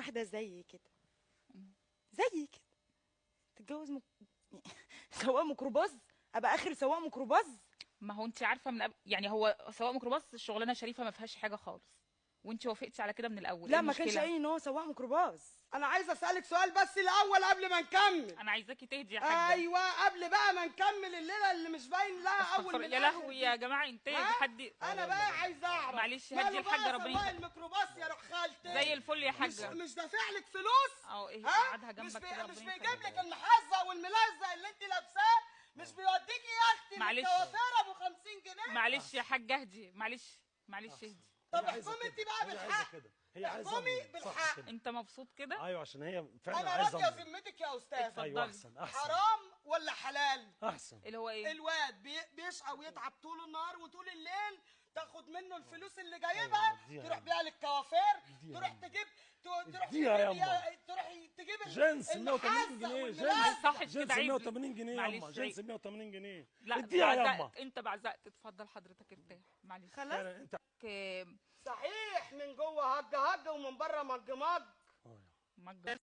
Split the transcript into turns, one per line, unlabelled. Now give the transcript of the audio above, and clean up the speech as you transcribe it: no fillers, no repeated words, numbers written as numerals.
واحدة زي كده، زي كده تتجوز سواق ميكروباص؟ ابقى اخر سواق ميكروباص؟
ما هو انت عارفه من يعني هو سواق ميكروباص الشغلانة شريفه ما فيهاش حاجة خالص، وانت وافقتي على كده من الاول.
لا ما كانش اي ان هو سواق ميكروباص.
انا عايزه اسالك سؤال بس الاول قبل ما نكمل.
انا عايزاكي تهدي يا حاجة.
ايوه قبل بقى ما نكمل الليلة اللي مش باين لها اول من
يا لهوي يا جماعة انتهي حد.
انا بقى عايزه اعرف،
معلش هدي الحاجة ربنا.
سواق الميكروباص يا روح خالتي
زي الفل يا حاجة،
مش دافع لك فلوس؟
اه ايه قعدها جنبك كده،
مش بيجيب لك المحزق والملزق اللي انت لابساه؟ مش بيوديكي يا اختي الكوافير ابو 50 جنيه؟
معلش يا حاجة اهدي، معلش معلش اهدي.
طب احكمي انت بقى بالحق، هي عايزه احكمي بالحق.
انت مبسوط كده؟
ايوه عشان هي فعلا
انا
عايزه.
راضية ذمتك يا استاذ.
ايوه احسن احسن.
حرام ولا حلال؟
احسن.
اللي هو ايه؟
الواد بيشقى ويتعب طول النهار وطول الليل، تاخد منه الفلوس اللي جايبها تروح بيها للكوافير، تروح تجيب تروح تروح تجيب
جنس 180 جنيه. جنس 180 جنيه ياما، جنس 180 جنيه. اديها ياما.
انت بعزقت. اتفضل حضرتك ارتاح معلش.
خلاص
انت
صحيح من جوه هج هج ومن بره مج مج.
مج.